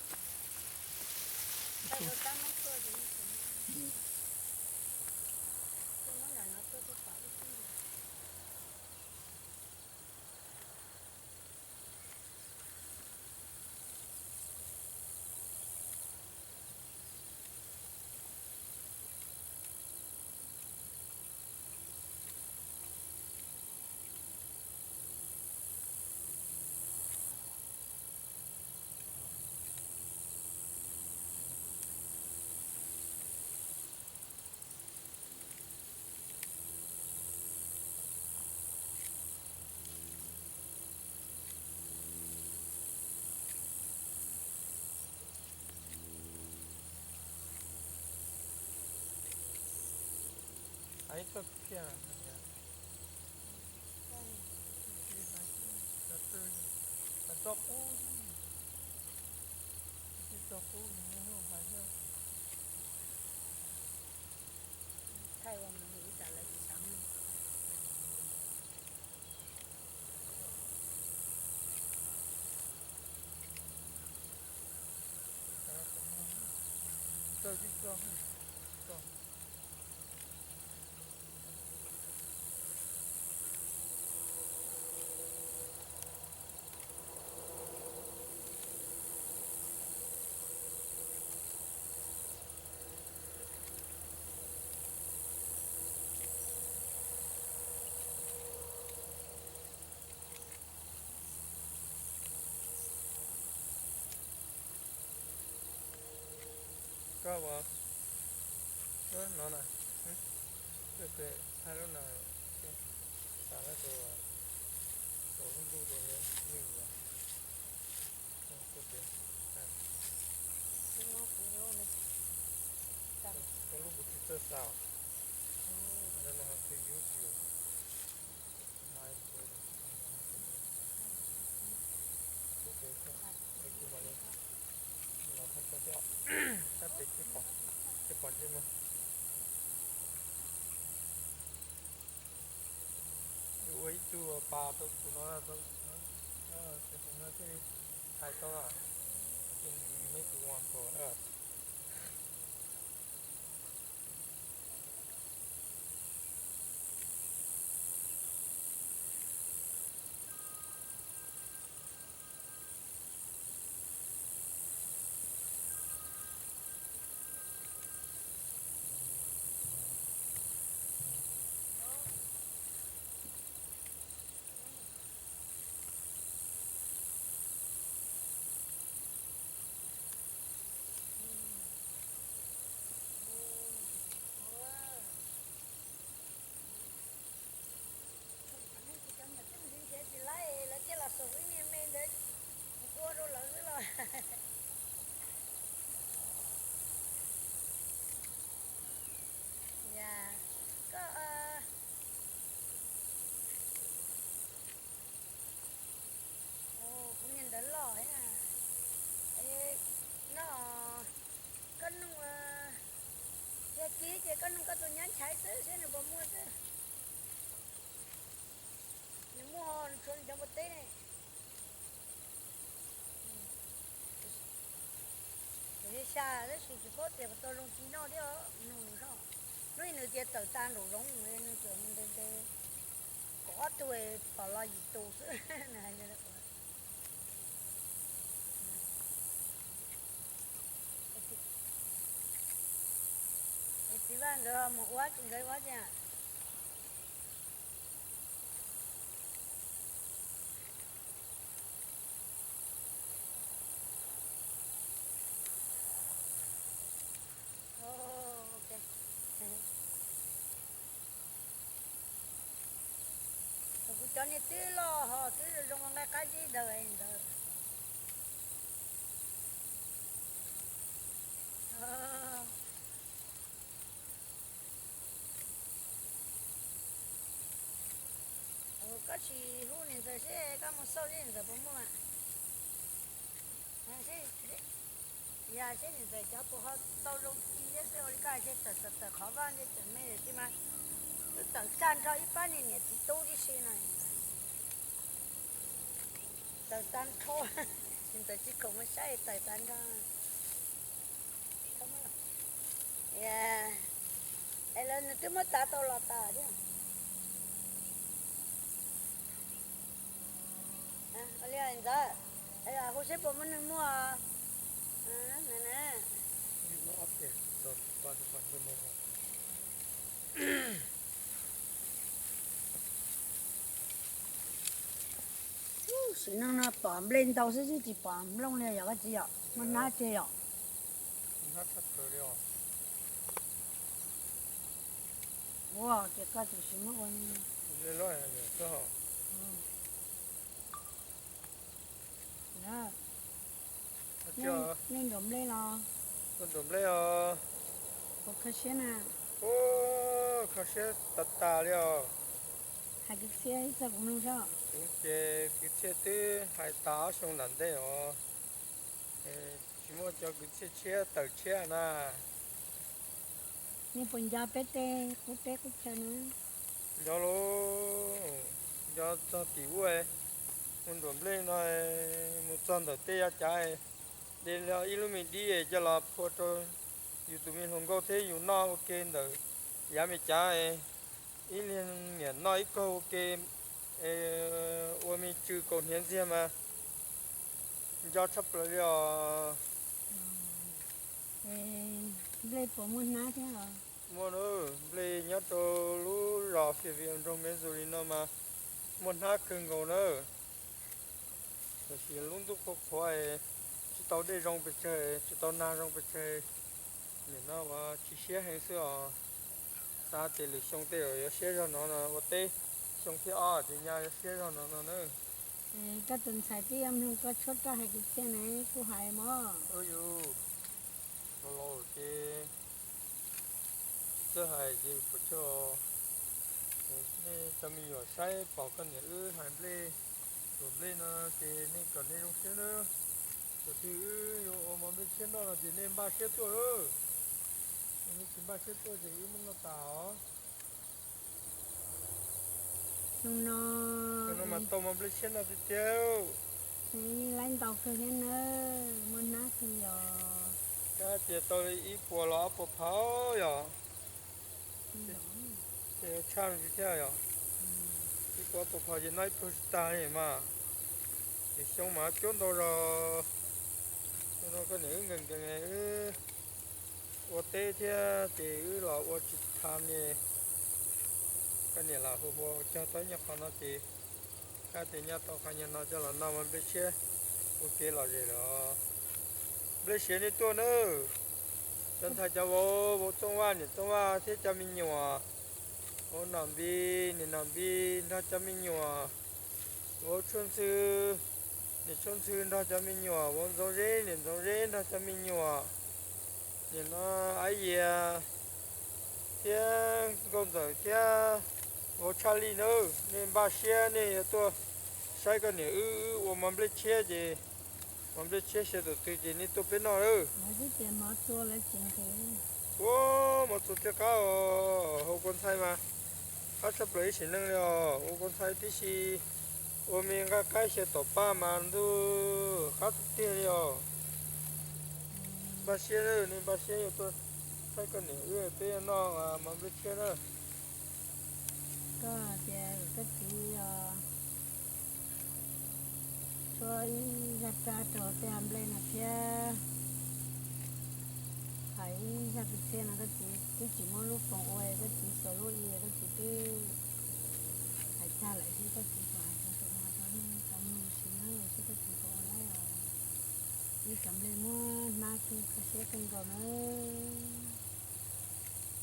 Koj ua no na, koj thaij lub no, tas lawm tus, tus lub ntuj tus yeej yuav, tus lub kuv tsis txawj xa, lub no twb yub tsis yuav. Lub pem, kuv mam li los thaij koj thiab, sab pem tsis pom, tsis pom ntsej muag. Tus pas tau tus no, tus no thiaj li thaij tau, ces nws me tus uas pom. Tsis laib lawv thiaj los xaus ib niag me ntawd ua rau lawv xwb los. Yam, koj, kuv niag ntawd loj thiab. No, koj nug, yog kib ces koj nug koj tus nyab ntxhais xwb seb nws puas muaj xwb. Nws muaj ho nws tshuav nws cov npua teb ne. Xya tab sis tsis paub tias puas tau zoo ci noj thiab, nug nws zoj. Hnub ib nws tias tawm tag nraum zoov, nws tseem mus ntes ntes kaum ob tug pom los yim tus xwb, nws hais ntawd. Es txiv Vaj nkawd mus ua tsis nkawd ua tias. Kuv cov niag twb loj ho twb zoo nqaij qab zib daws ntawd. Koj sim hu niam ntxawm seb koj mus xauj seb niam ntxawm puas muaj mas. Yog seb niam ntxawm cov puas ho tau zoo ci thiab xwb ua li koj hais, tawm tawm tawm qhov vaj ntshe tseem me lawm tsis mas. Twb tawm tag nrho ib pab niag niam txiv tub tib si no. Tawm tag nrho, niam ntxawm tsis khoom mus saib tawm tag nrho. Es lawv nws twb muab txav tau los tas thiab. Ua li ntxawm, hu seb puas muaj neeg muaj. Sim neej no pom nplej ntau xwb xwb tsis pom nplooj li yom koj txiv yom, muaj hnab tseg yom. Ua ces koj tsis muab ua. Nej nruam nplej los? Nruam nplej os. Puas kho siab na? Kho siab tas tas li os. Hais kwv txhiaj txog kuv mloog saib. Kuv ces kwv txhiaj twb hais tas ob xyoo nram ntej os. Tsis muaj cov kwv txhiaj tshiab tawm tshiab na. Nej puas nco peb tej qub teb qub chaw na? Nco lauj, nco txog tim ub, mus nruam nplej no, mus txog ntawm tej yav cav, de ib lub me dib coj los phua rau yus tus me hluas nkauj thiab yus noj ua ke ntawm yav me cav, ib leeg niam noj ib kaug ua ke, ua me tsw kaus hniav ntxiag mas nco tshaj plaws li os. Nplej puas muaj hnab thiab os? Muaj na, nplej nyob rau lub zos Fias Vias nroog Missouri no mas muaj hnab kawg nkaus na. Tiam sis lub ntuj qhuav qhuav, tsis tau dej zoo pes tsawg, tsis tau nag zoo pes tsawg, nim no ua tsis siab heev xwb os. Xav tias lwm xyoo tej yuav siab zog no no ua teb, xyoo thib ob ces nyaj yuav siab zog no no na. Koj tus ntxhais twb yuav mloog koj tshuab roj hais kwv txhiaj na, kuj hais mog. Yus laus ces tsis txawj hais ces puas tsuaj. Nej cov me nyuam saib pom koj niam wb hais nplej, nruam nplej no ces nej kom nej zoo siab nawb. Thaum twg wb yuav ua mov nplej tshiab noj no ces nej npaj siab tuaj lawm. Nej tsis npaj siab tuaj ces wb muab noj tas os. Zoo no, no mas tau mov nplej tshiab no tiag tiag. Yeej laib ntau kawg thiab nawb, muaj hnab kawg yos. Kab tias tau li ib puas los ob puas phau yom. Ces tshaj me ntsis thiab yom. Ib puas ob puas phau ces noj ib pluag tsis tag li mas. Ces xyoo mas cuab ntau zog. Xyoo no koj niam wb nkees nkees wb ua teb thiab ces wb los ua tsis tau li. Koj niam lam hu hu cog tau ib nyuag qho no ces kab tias nyaj tau qhov nyuag no coj los noj mas nplej tshiab ua kev lom zem lawm. Nplej siav nej tuaj nawb. Cov ntxhais cov vauv, vauv Txooj Vaj, niam Txooj Vaj thiab cov me nyuam, vauv Nom Npis, niam Nom Npis nrog cov me nyuam, vauv Tshuaj Ntxhw, niam Tshuaj Ntxhw nrog cov me nyuam, vauv Ntxoov Zeb, niam Ntxoov Zeb nrog cov me nyuam, niam no Ab Yias thiab Nkauj Ntxawm thiab vauv Tshaj Lij nawb, nej npaj siab nej yuav tuaj saib koj niam wb ua mov nplej tshiab ces mov nplej tshiab xyaw tus twg ces nej tuaj peb noj lawm. Ua mov txua thiaj qab os, hu kua ntxhai mas qab tshaj plaws ib sim neej li os, ua kua ntxhai tib si ua me nqaij qaib xyaw tom paj mas ntuj qab tiag tiag li os. Npaj siab, nej npaj siab yuav tuaj saib koj niam wb peb yuav noj mov nplej tshiab na. Koj tias koj txiv os, tshuab ib zaj rab rau tej av nplej no thiab, hais ib zaj kwv txhiaj no koj txiv twb tsis muab lub foos ua, koj txiv xaus lub i koj txiv twb hais tag lawm, seb koj txiv puas hais rau tus no rau nej tau mloog sim na, seb koj txiv puas ua laib os. Ib cov nplej muab hnab kawg kho siab kawg nkaus na.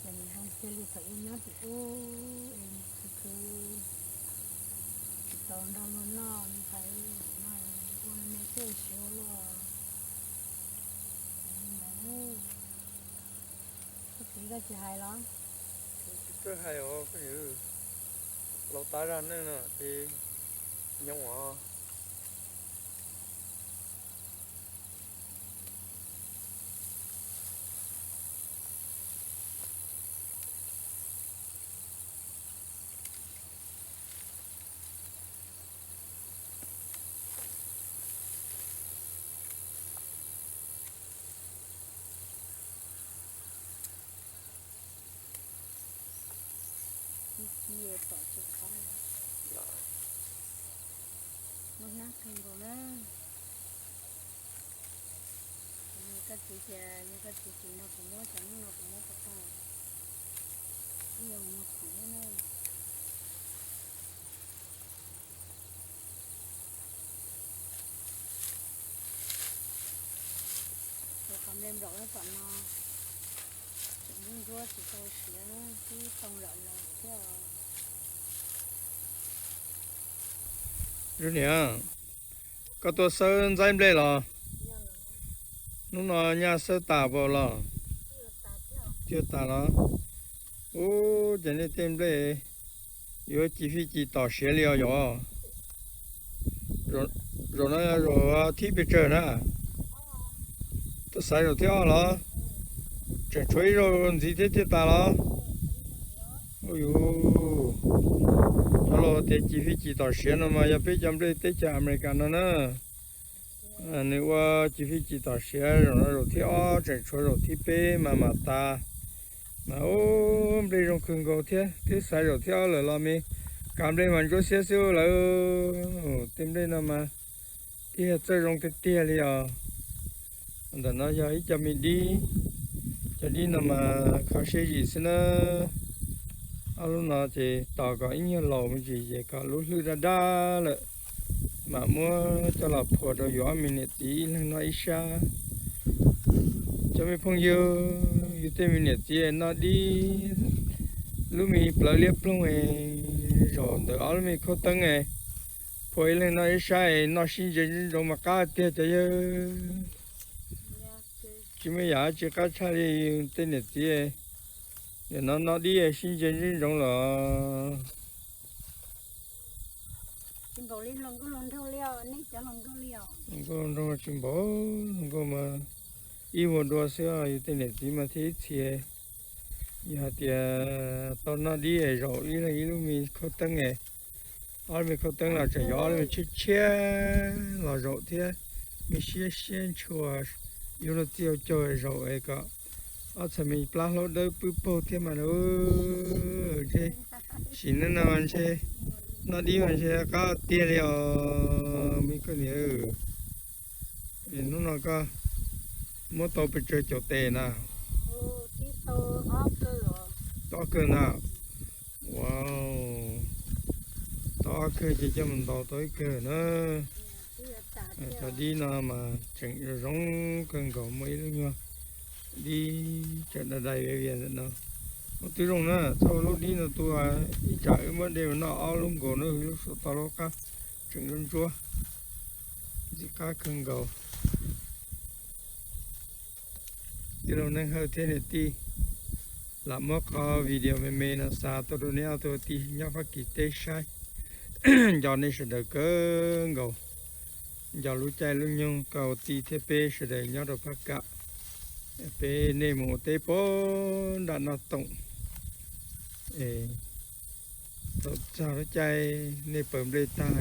Ces nws zoo kiag li thaum ub nyob tim ub es khwv khwv tsis tau nrog luag noj li hais no, ua me siab siv ua luaj. Li ntawd, koj txiv koj tsis hais los? Tsis txawj hais os, laus tas zaj neej no ces nyob os. Ci ci pom tsis qab, muaj hnab kawg nkaus na. Koj txiv tias yog koj txiv tsis nrog kuv muab, tsam hnub no kuv muab tau tag, ib yam muag khoom thiab na. Ua qhov nplej nplaum tom no, tseem ntsuab ntsuab tsis tau siav, twb tau lawm los thiab. Niam, koj tuaj xawb ntxaib nplej los? Hnub no nyaj xawb tas npaum los? Twb tas los? Ub, ces nej tej nplej yuav ci fij ci tom siav li os yom. Zaum no yog zaum thib pes tsawg na? Tuaj xaiv zaum thib ob los? Tseem tshuav ib zaug ntxiv thiab thiaj tas los? Ub yuv, cov laus tias ci fij ci tom siav no mas yog peb cov nplej teb chaws Amelikas no na. Nws ua ci fij ci tom siav zaum no zaum thib ob, tseem tshuav zaum thib peb mas mam tas. Mas ub, nplej zoo kawg nkaus thiab, twb xaiv zaum thib ob lawm los me kav nplej mas ntsuab xiab xwb lawm. Tej nplej no mas tiag txawj zoo tiag tiag li os. Ntawm no yog ib co me dib, cov dib no mas kho siab zim xwb na. Ob lub no ces tos kom ib nyuag laus me ntsis ces kom lub hlwb dab dab lawm, mam muab coj los phua rau yus ob me niam txiv ib leeg noj ib sab. Cov me phooj ywg, yus tej me niam txiv noj dib lub me plawv liab ploog, zaum ntawm ob lub me khaub teeb, phua ib leeg noj ib sab, noj sib ntsia ntsoov mas qab tiag cov yawg. Tsis muaj yam tsis qab tshaj li yus tej niam txiv. Nim no noj dib sib ntsia ntsoov los. Nkauj nroog tsis npaum, nkauj mas ib vuag dua xwb, yus tej niam txiv mas thiaj ib txhia. Yog hais tias tau noj dib zaum ib leeg ib lub me khaub teeb, Ob lub me kauj teeb los tseem yuav ob lub me tshiab tshiab los zaum thiab, me siab siab ntshua, yuav luag txij ua caug zaum es kom ob txhais me plab hlaub dawb pwb paug thiab mas. Ntshe sim neej no ntshe noj dib mas ntshe qab tiag li os me koj niam. Hnub no koj muab tau pes tsawg caum tes na? Tau ob kawg ntag. Wow, tau ob kawg ces coj mus ntaus tau ib kawg na. Cov dib no mas tseem zoo zoo kawg nkaus, muaj ib lub nyuag dib tseem dai dai vias vias ntawm no. Ua twb zoo na, txhob ua lub dib no tu, ib tsam wb muab de mus noj ob lub nkaus na, lub saum toj lub qab tseem ntsuab ntsuab, ntxim qab kawg nkaus. Tij laug Neej Hawj thiab niam tij lam muab qhov video me me no xa tuaj rau neb ob tug tij nyob Fab Kis teb saib. Nco nej sawv daws kawg nkaus, nco lub caij lub nyoog koj tij thiab peb sawv daws nyob rau Fab Kam. Peb nej mus ua teb puag nram no toom, thaum txog lub caij nej paws nplej tag